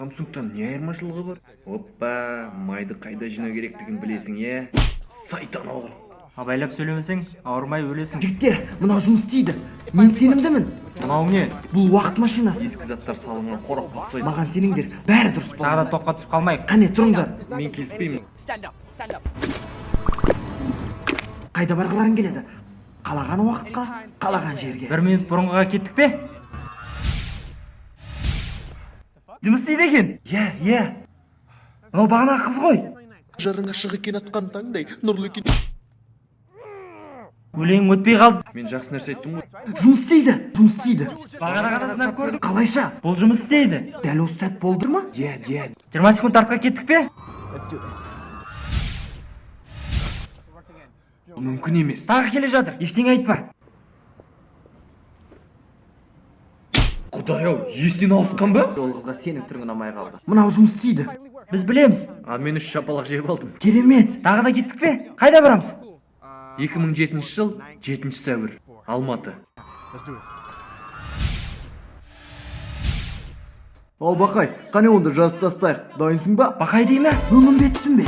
Самсунгтан не айырмашылығы бар? Оппа, майды қайда жинау керектігін білесің, иә? Сайтан алғыр. Абайлап сөйлемесең, ауырмай өлесің. Жігіттер, мынау жұмыс істейді. Мен сенімдімін. Мынау не? Бұл уақыт машинасы. Ескі заттар салынған қорапқа ұқсайды. Маған сеніңдер, бәрі дұрыс Тағы да болады. тоққа түсіп қалмайық. Қане, тұрыңдар. Мен келіспеймін. Stand up, stand up. Қайда барғыларың келеді? Қалаған уақытқа, қалаған жерге. Бір минут бұрынғыға кеттік пе? Жұмыс істейді екен. Иә, иә. Мынау бағанағы қыз ғой. Жарың ашық екен атқан таңдай, нұрлы екен. Өлең өтпей қалды. Мен жақсы нәрсе айттым ғой. Жұмыс істейді, жұмыс істейді. Бағана ғана сынап көрдік. Қалайша? Бұл жұмыс істейді. Дәл осы сәт болды ма? Иә, иә. 20 секунд артқа кеттік пе? Бұл мүмкін емес. Тағы келе жатыр. Ештеңе айтпа. Құдай ау, есінен ауысқан ба? Ол қызға сенің түрің ұнамай қалды. Мынау жұмыс істейді. Біз білеміз. А мен үш шапалақ жеп алдым. Керемет. Тағы да кеттік пе? Қайда барамыз? 2007 жыл, 7 сәуір, Алматы. Ал Бақай, қане онда жазып тастайық. Дайынсың ба? Бақай дей ме? Өңім бе, түсім бе?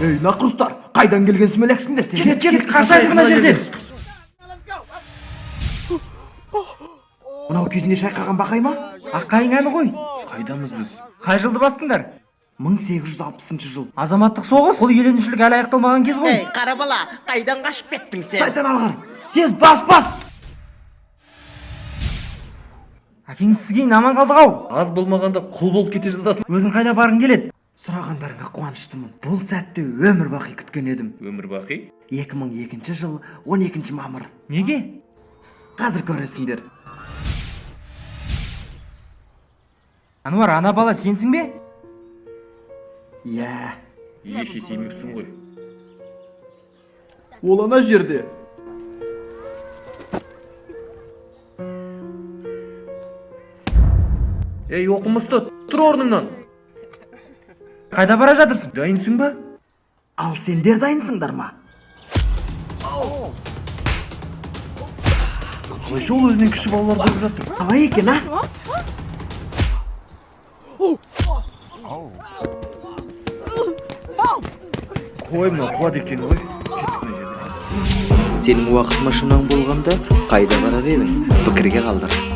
Ей, нақұрыстар, қайдан келген сүмелексіңдер сен? Кет, кет, қашайық мына жерден. Мынау кезінде шайқаған Бақай ма? Аққайың әні ғой. Қайдамыз біз? Қай жылды бастыңдар? 1860 жыл. Азаматтық соғыс? Бұл үйленушілік әлі аяқталмаған кез ғой. Ей, қара бала, қайдан қашып кеттің сен? Сайтан алғыр. Тез бас, бас. Әкеңіз сізге аман қалдық ау. Аз болмағанда құл болып кете жаздадым. Өзің қайда барғың келеді? Сұрағандарыңа қуаныштымын. Бұл сәтті өмір бақи күткен едім. Өмір бақи? 2002 жыл 12 мамыр. Неге? Қазір көресіңдер. Ануар, ана бала сенсің бе? Иә. Еш есеймепсің ғой. Ол ана жерде. Ей, оқымысты, тұр орныңнан. Қайда бара жатырсың? Дайынсың ба? Ал сендер дайынсыңдар ма? Қалайша ол өзінен кіші балаларды ұрып жатыр? Қалай екен, а? Қой, мынау қуады екен ғой. Кеттік мына жерден. Сенің уақыт машинаң болғанда қайда барар едің? Пікірге қалдыр.